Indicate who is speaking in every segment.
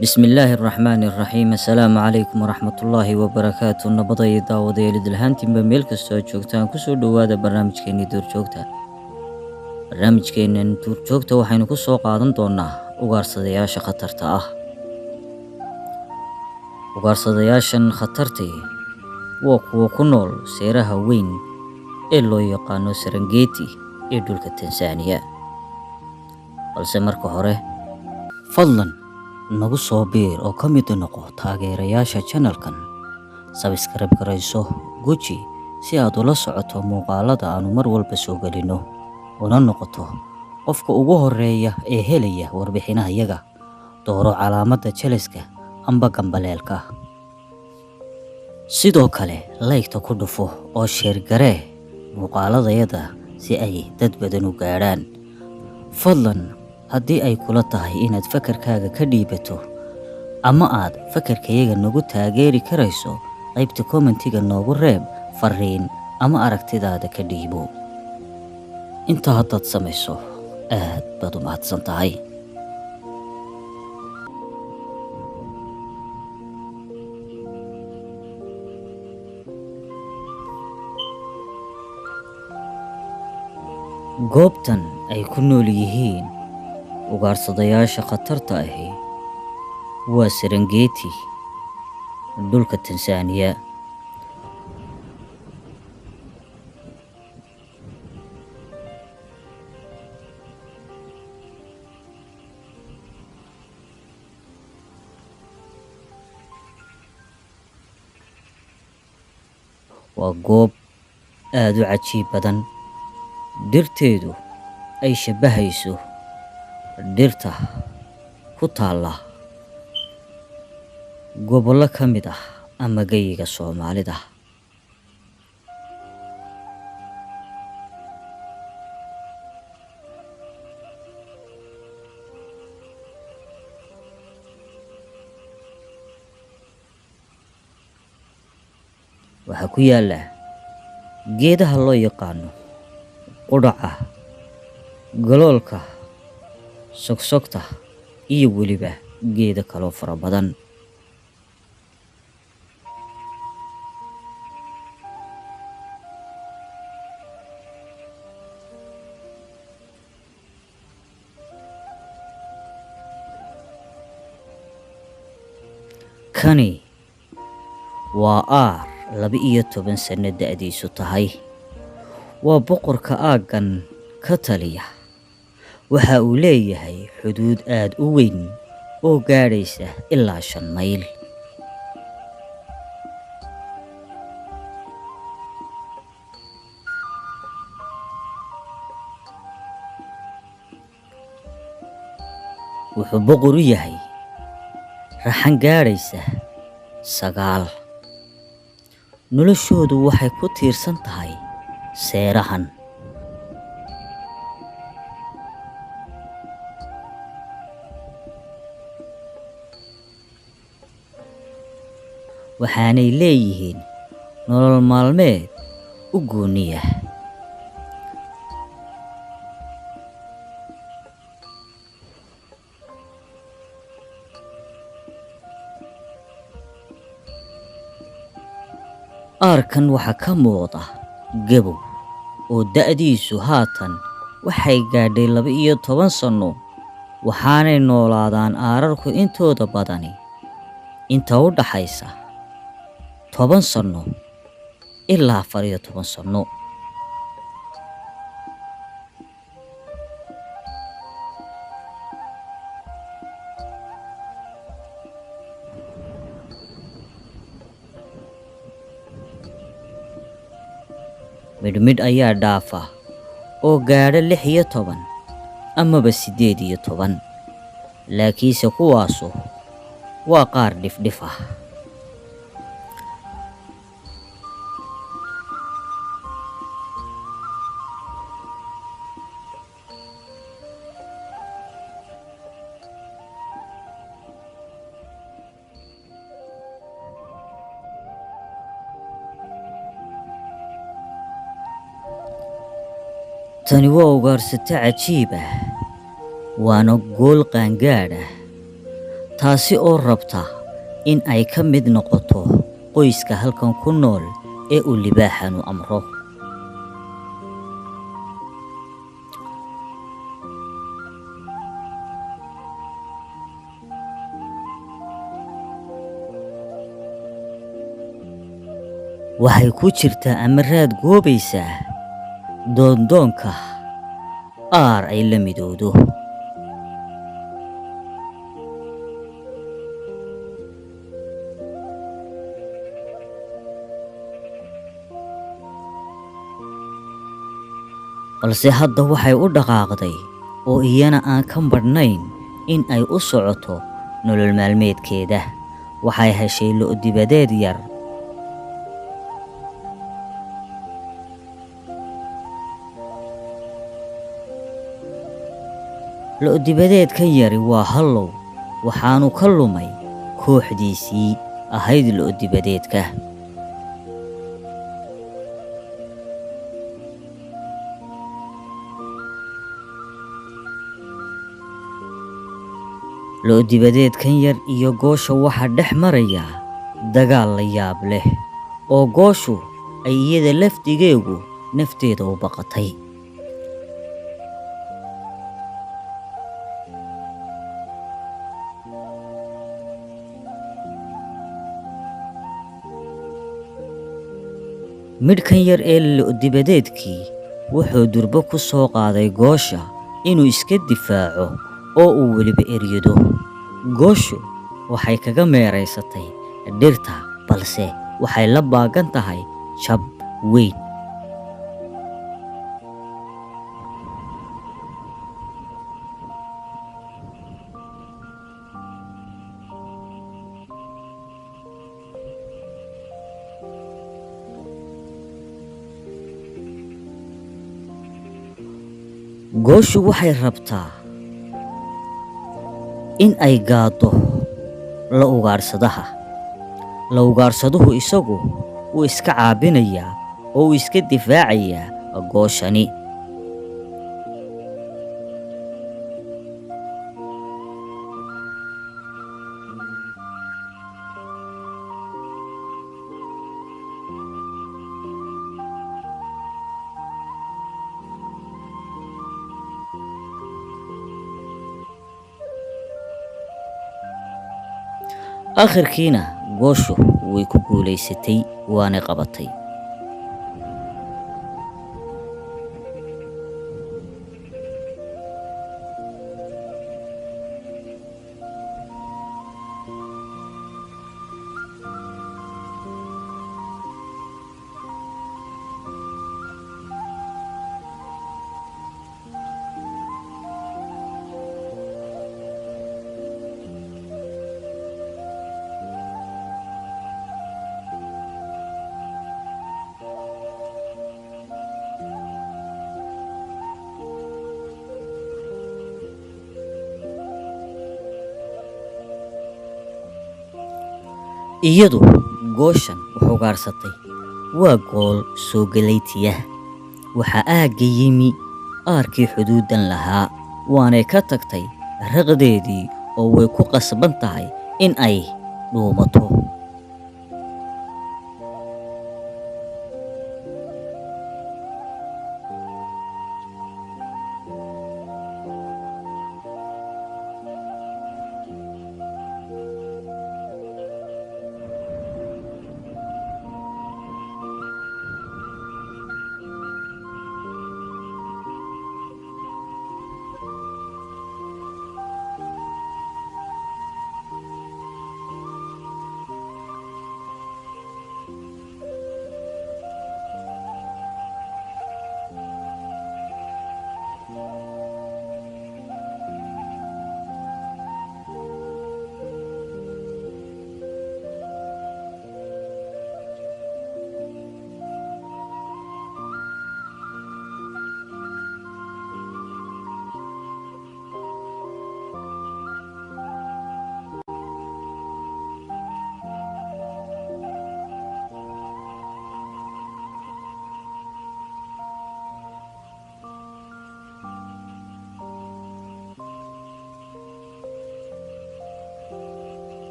Speaker 1: Bismillaahi araxmaani araxiim. Assalaamu calaykum waraxmatullaahi wabarakaatu. Nabadaya daawadayaal, idilhaantiinba meel kastoo aad joogtaan, kusoo dhowaada barnaamijkeenii Duurjoogta. Barnaamijkeennan Duurjoogta waxaynu ku soo qaadan doonaa ugaarsadayaasha khatarta ah. Ugaarsadayaashan khatartii waa kuwa ku nool seeraha weyn ee loo yaqaano Serengeti ee dhulka Tansaaniya. Balse marka hore, fadlan nagu soo biir oo ka mid noqo taageerayaasha channelkan. Subscribe garayso, guji si aad ula socoto muuqaalada aanu mar walba soo gelino, una noqoto qofka ugu horeeya ee helaya warbixinahayaga. Dooro calaamadda jeliska amba gambaleelka. Sidoo kale like-ta ku dhufo oo share garee muuqaaladayada si ay dad badan u gaadhaan. Fadlan haddii ay kula tahay inaad fakarkaaga ka dhiibato ama aad fakarkayaga nagu taageeri karayso, qaybta comment-iga noogu reeb fariin ama aragtidaada ka dhiibo. Intaa haddaad samayso, aad baad u mahadsan tahay. Goobtan ay ku nool yihiin ugaarsadayaasha khatarta ahi waa Serengeti, dhulka Tansaaniya. Waa goob aad u cajiib badan, dhirteedu ay shabbahayso dhirta ku taalla gobollo ka mid ah ama geyiga Soomaalida. Waxaa ku yaalla geedaha loo yaqaano qudhaca, galoolka, sogsogta iyo weliba geedo kaloo fara badan. Kani waa aar 12 sano da'diisu tahay. Waa boqorka aaggan ka taliya. Waxa uu leeyahay xuduud aad u weyn oo gaadhaysa ilaa 5 mayl. Wuxuu boqor u yahay raxan gaadhaysa 9. Noloshoodu waxay ku tiirsan tahay seerahan. Waxaanay leeyihiin nolol maalmeed u gooniya. Aarkan waxaa ka muuqda gabow oo da'diisu haatan waxay gaadhay 12 sano, waxaanay noolaadaan aararku intooda badani inta u dhaxaysa 10 sano ilaa 14 sano. Midhmidh ayaa dhaafa oo gaadha 16 amaba 18, laakiinse kuwaasu waa qaar dhifdhif ah. Tani waa ugaarsato cajiib ah, waana gool qaangaadh ah. Taasi oo rabta in ay ka mid noqoto qoyska halkan ku nool ee uu libaaxanu amro. Waxay ku jirtaa ama raad goobaysaa doondoonka aar ay la midowdo. Balse hadda waxay u dhaqaaqday oo iyana aan ka madhnayn in ay u socoto nolol maalmeedkeeda. Waxay heshay lo' dibadeed yar. Lo'-dibadeedkan yari waa hallow, waxaanu ka lumay kooxdiisii ahayd lo'-dibadeedka. Lo'-dibadeedkan yar iyo goosha waxaa dhex maraya dagaal la yaab leh oo gooshu ay iyada laftigeegu nafteeda u baqatay. Midhkan yar ee lo'-dibadeedkii wuxuu durbo ku soo qaaday goosha inuu iska difaaco oo uu weliba eryado. Gooshu waxay kaga meeraysatay dhirta, balse waxay la baagan tahay jab weyn. Gooshu waxay rabtaa in ay gaaddo la ugaadhsadaha. La ugaadhsaduhu isagu wuu iska caabinayaa oo uu iska difaacayaa gooshani. Aakhirkiina gooshu way ku guulaysatay, waana qabatay. Iyadu gooshan wax ugaadhsatay waa gool soo galaytiya. Waxaa aagga yimi aarkii xuduudan lahaa, waanay ka tagtay raqdeedii oo way ku qasban tahay in ay dhuumato.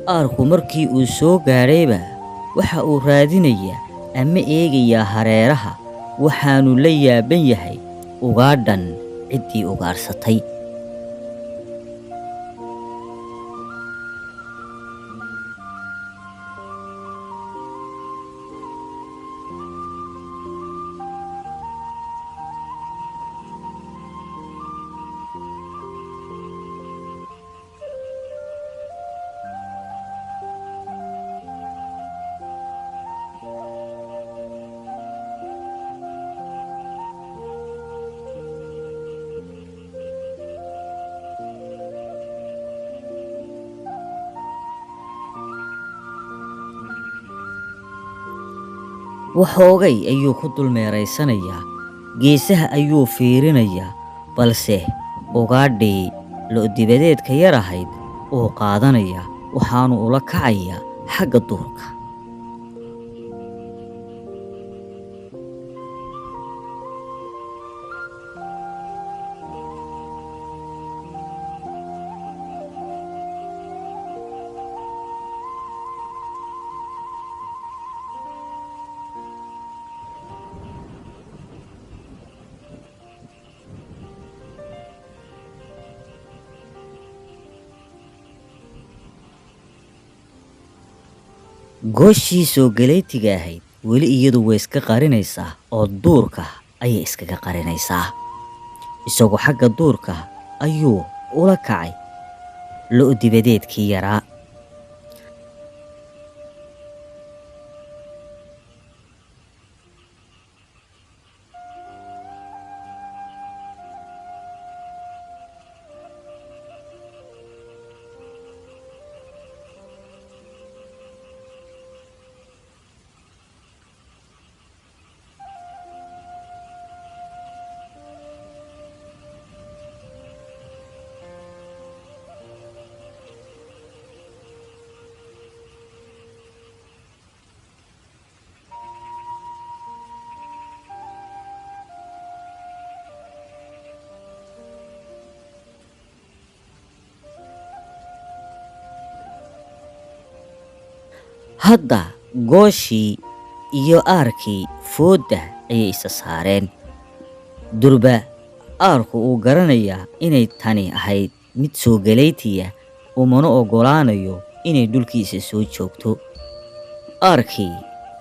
Speaker 1: Aarku markii uu soo gaadhayba waxa uu raadinayaa ama eegayaa hareeraha, waxaanu la yaaban yahay ugaadhan ciddii ugaarsatay. Waxoogay ayuu ku dulmeeraysanayaa, geesaha ayuu fiirinayaa, balse ugaadhii lo'-dibadeedka yar ahayd uu qaadanayaa, waxaanu ula kacayaa xagga duurka. Gooshii soo galeytiga ahayd weli iyadu way iska qarinaysaa oo duurka ayay iskaga qarinaysaa. Isagoo xagga duurka ayuu ula kacay lo'-dibadeedkii yaraa. Hadda gooshii iyo aarkii foodda ayay isa saareen. Durba aarku uu garanayaa inay tani ahayd mid soo galeytiya, umana oggolaanayo inay dhulkiisa soo joogto. Aarkii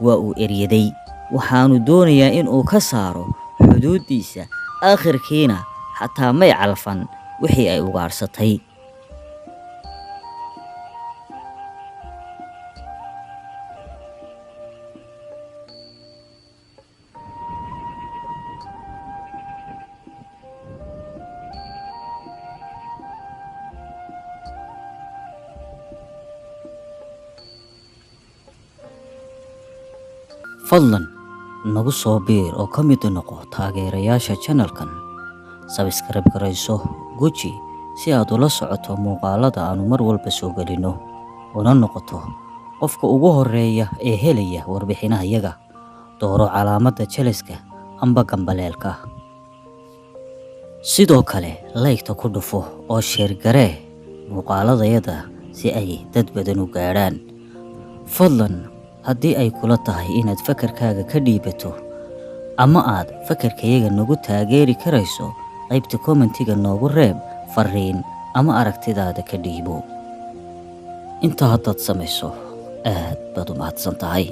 Speaker 1: waa uu eryaday, waxaanu doonayaa in uu ka saaro xuduuddiisa. Aakhirkiina xataa may calfan wixii ay ugaarsatay. Fadlan nagu soo biir oo ka mid noqo taageerayaasha channelkan. Subscribe garayso guji si aad ula socoto muuqaalada aanu mar walba soo gelino, una noqoto qofka ugu horeeya ee helaya warbixinahayaga. Dooro calaamadda jeleska amba gambaleelka. Sidoo kale like-ta ku dhufo oo share garee muuqaaladayada si ay dad badan u gaadhaan. Fadlan haddii ay kula tahay inaad fakarkaaga ka dhiibato ama aad fakarkayaga nagu taageeri karayso, qaybta commentiga noogu reeb fariin ama aragtidaada ka dhiibo. Intaa haddaad samayso, aad baad u mahadsan tahay.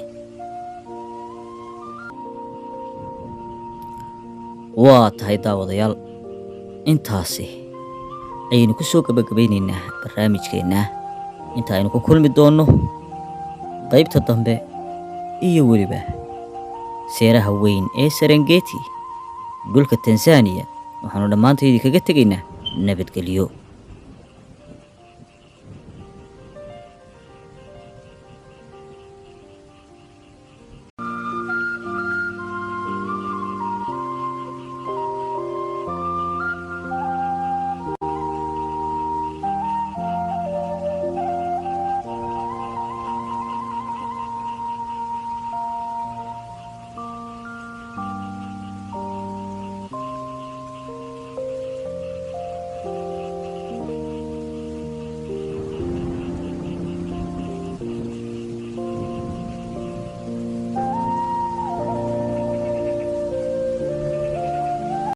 Speaker 1: Waa tahay daawadayaal, intaasi ayaynu ku soo gabagabaynaynaa barnaamijkeenna. Inta aynu ku kulmi doonno qaybta dambe iyo weliba seeraha weyn ee Serengeti dhulka Tanzania, waxaanu dhammaantaydii kaga tegaynaa nabadgelyo.